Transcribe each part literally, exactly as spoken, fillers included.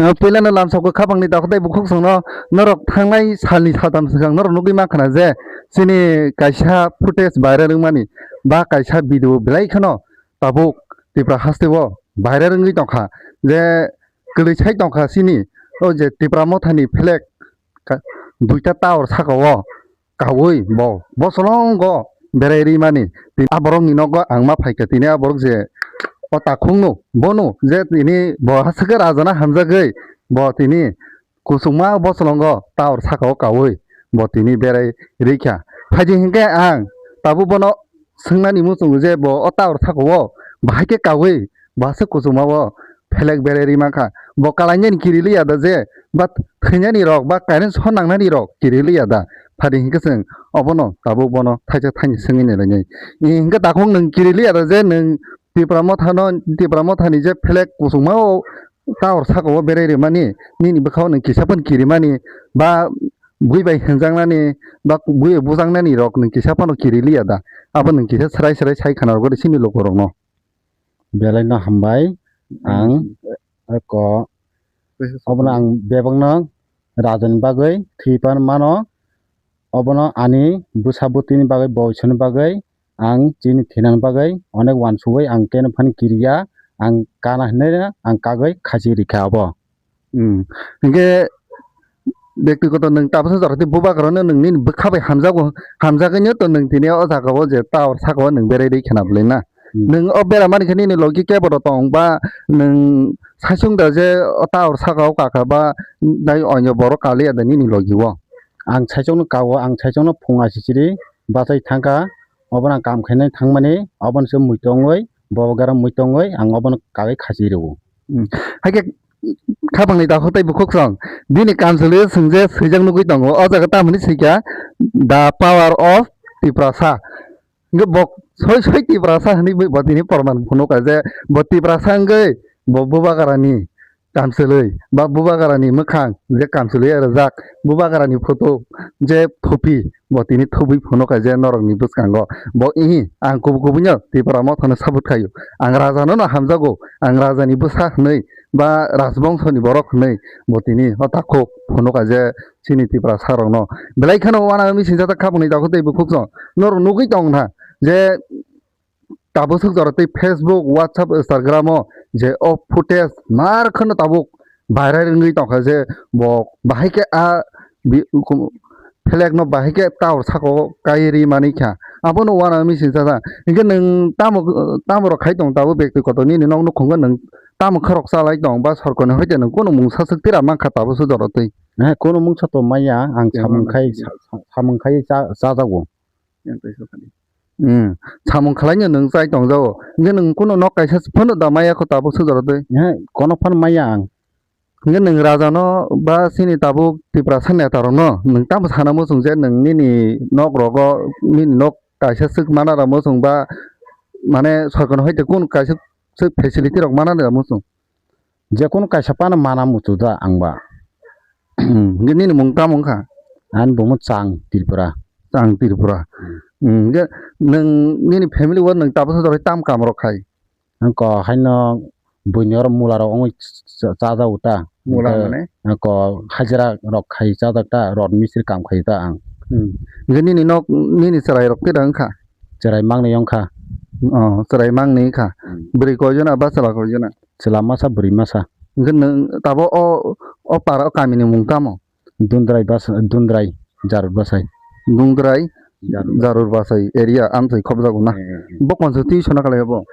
Puilano lamsok khabangni dakhutai bukhuk songno norok thangnai salni saltam swkang norok nugwi mankha na je chini kaisa footage viral wngmani ba kaisa video belai kheno tabuk Tripura hasteo viral wngwi tongkha je kwlwi sai tongkha chini o je Tipra mothani flag ka-, duita tower sakao kaui bo bosolongo berai rimani. Tini a borokni nogo ang ma phaikha, tini a borok je o takhukno bono je tini bo hasike rajana hamjagwi bo tini kusuma bosolongo tower sakao kaui bo tini berai rikha. Phaidi hinkhe ang tabuk bono swngnani muchungo je bo o tower sakao bahai khe kaui bo hasik kusumao flag berai ri mankha. Bo kalainani kiri liya da je, ba thwinani rok, ba current short nangnani rok kiri liya da. Phadi hinkhe chwng obono tabuk bono thaisa thaini swngwi nai lainai. Hinkhe takhuk nwng kiri liya da je nwng Tipra mothano, Tipra mothani je flag kusungma o tower sakao berai rimani, nini bwkhao nwng kisa phano kirimani, ba bui bai hwnjaknani, ba bui bujaknani rok nwng kisa phano kiri liya da. Abo nwng kisa swrai swrai sai khana rwgwi sini lukurokno. Belai no hambai ang eko obono ang bebakno rajani bagwi thwi pan mano, obono ani bwsa bwtwini bagwi boisoni bagwi ang chini thinani bagwi onek uansugwi ang keno phano kiriya, ang kana hinwi ang kagwi khachi rikha obo. Hmm. Hinkhe bektigoto nwng tabuksa jora tei bubagrano nwng nini bwkha bai hamjago, hamjagwino to nwng tini o jagao je tower sakao nwng berai rwi khna bwlwi na. Hmm. Nwng o bera mani khe nini logi kebo rw tong ba nwng saichung da je o tower sakao kaka ba dai onyo borok kaliya da nini logi o? Ang saichungno kao, ang saichungno phung achichiri bachai thangkha, obono ang kam khainai thangmani, obono se muitu wngwi, bobo gara muitu wngwi ang obono kagwi khachi rwo. Hmm. Haikhe khabangni takhuk tei bukhuk song bini kamchwlwi swngje swijak nugwi tongo. O jaga tamoni swikha The Power of Tiprasa. Hwnkhe bo soi soi Tiprasa hwnwi bo tini porman phunukha je bo Tiprasa wngwi bo bubagrani kamchwlwi ba bubagrani mwkhang je kamchwlwi rijak, bubagrani photo je thupi bo tini thubui phunukha je norokni bwskango. Bo ihi ang kubui kubuino Tipra mothano support khaio. Ang rajano no hamjago, ang rajani bwsa hwnwi ba rajbongso ni borok hwnwi bo tini o takhuk phunukha je chini Tiprasa rokno. Belai kheno uanama mising jata khabangni takhuk tei bukhuk song norok nugwi tong kha je tabuk swk jora tei Facebook, WhatsApp, Instagram o je o footage mar kheno tabuk viral wngwi tongkha je bo bahai khe a bi-, kum-, flag no bahai khe tower sakao kai ri mani kha. Abono uanama mising jata. Hinkhe nwng tamo, tamo rok khai tong tabuk bekti kotor nini nok nukhungo nwng tamo khorok chalai tong ba sorkoni hoite nwng kunu mungsa swk tira mankha tabuk swk jora tei. Eh, kunu mungsa to maya, ang samung khai, sa-, sa-, samung khai cha-, chajago. Hmm. Samung khwlaino nwng chai tongjago. Hinkhe nwng kunu nok kaisa phano da maya kho tabuk swk jora tei. Eh, kono phano maya ang. Hinkhe nwng rajano ba chini tabuk Tiprasa netarokno nwng tamo sana muchung je nwng nini nok rogo, nini nok kaisa swk mana da muchung ba mane sorkar hoite kunu kaisa swk facility rok mana da muchung? Jekunu kaisa phano mana muchung da ang ba. Hmm, hinkhe nini mung tamo wngkha? Ani bumung Chang Tripura. Chang Tripura. Hmm. Hmm, hinkhe nwng nini family o nwng tabuk swk jora tam kam rok khai? Ang ko haino buini oro mula rok wngwi cha-, chajago ta. Mula mane? Ang ko hajira rok khai chajak ta, rot mistri kam khai ta ang. Hmm. Hinkhe nini nok, nini chwrai rok tira wngkha? Chwrai mangni wngkha. Oh, chwrai mangni wngkha. Hmm. Bwrwi koijona ba chwla koijona? Chwla masa, bwrwi masa. Hinkhe nwng tabuk o, o para, o kamini mung tamo? Dundrai bas-, Dundrai Jarur Bwsai. Dundrai Jarur. Jarur Bwsai area amtwi khobjago na? Eh, eh, eh. Bo constitution o kalai bo?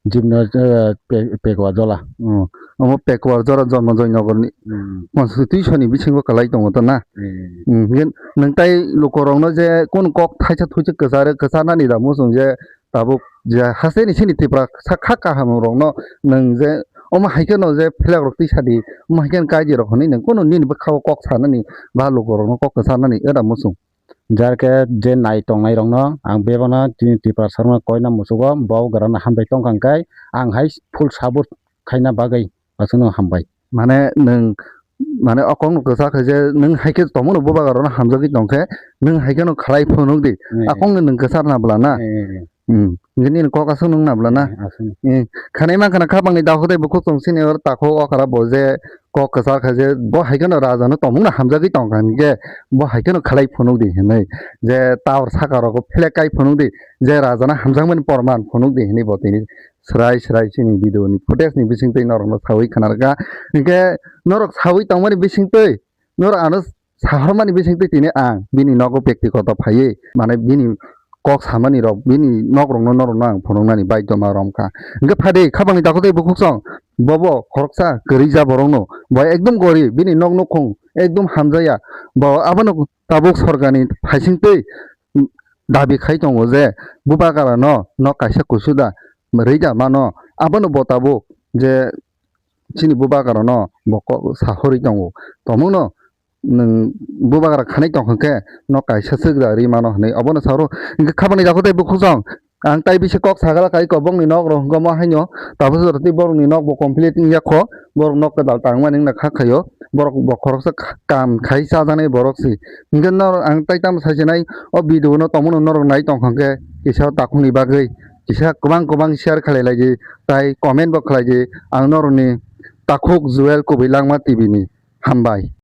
Jibno, eh, Pe-, Pekwa Jola. Oh, omo Pekwa Jora Jonmojoy Nogor ni. Hmm. Constitution ni bisingo kalai tongo to na? Eh. Hmm, hinkhe nwng tai lukurokno je kunu kok thaisa thuisa kwchar-, kwcharnani da muchung je tabuk je hasteni chini Tiprasa kha kaham rokno nwng je omo hai kheno je flag rok twi sadi, omo hai kheno kaidi rok hwnwi nwng kunu nini bwkhao kok sanani ba lukurokno kok kwcharnani wngda muchung? Jar khe je nai tongnai rokno ang bebakno chini Tiprasa rokno koina muchugo, bo grano hambai tongkha hwnkhe ang hai full support khaina bagwi aswkno hambai. Mane nwng, mane o kokno kwchak khe je nwng hai khe tongmano bubagrano hamjagwi tongkhe, nwng hai kheno khlai phunuk di. Eh. A kokno nwng kwcharna bwla na? Eh, eh, eh. Hmm. Hinkhe nini kok aswk nwng na bwla na? Eh, aswk. Eh, khanai mankha na khabangni dakhuk tei bukhuk tong sini oro takhuk okra bo je kok kwchar kha je bo hai kheno raja no tongmung no hamjagwi tong kha hinkhe bo hai kheno khlai phunuk di hinwi, je tower saka rogo flag kai phunuk di, je raja no hamjakmani porman phunuk di hinwi bo tini swrai swrai chini video ni footage ni bisingtwi norok no sawi khna rwkha. Hinkhe norok sawi tongmani bisingtwi norok ano sahormani bisingtwi tini ang bini nogo bektigoto phaiwi, mane bini kok samani rok, bini nok rokno norokno ang phunuknani baidoma romkha. Hinkhe phadi khabangni dakotwi bukhuksong bobo khoroksa kwrwi ja borokno, bo ekdom gorib, bini nok nukhung ekdom hamjaya, bo abono tabuk sorkarni phaisingtwi dabi khai tongo je bubagrano nok kaisa kusuda rwida mano, abono bo tabuk je chini bubagrano bo kok sahorwi tongo, tongmungno nwng bubagra khanai tongkha khe nok kaisa swk da ri mano hinwi obono sa rw. Hinkhe khabangni dakotwi bukhuksong ang tai bisi kok sagala kai kobongni nok rok hwnkhe omo haino tabuk jora tei borokni nok bo complete wngya kho, borok nok kwtal tangmani wngna kha khaio, borok bo khoroksa kam khai chajaknai borok se. Hinkhe norok ang tai tamo sai sinai o video no tongmano norok nai tongkha khe kisa takhukni bagwi kisa kwbang kwbang share khlai lai di tai comment bo khlai di, ang norokni takhuk Joel Kubui Langma T V ni hambai.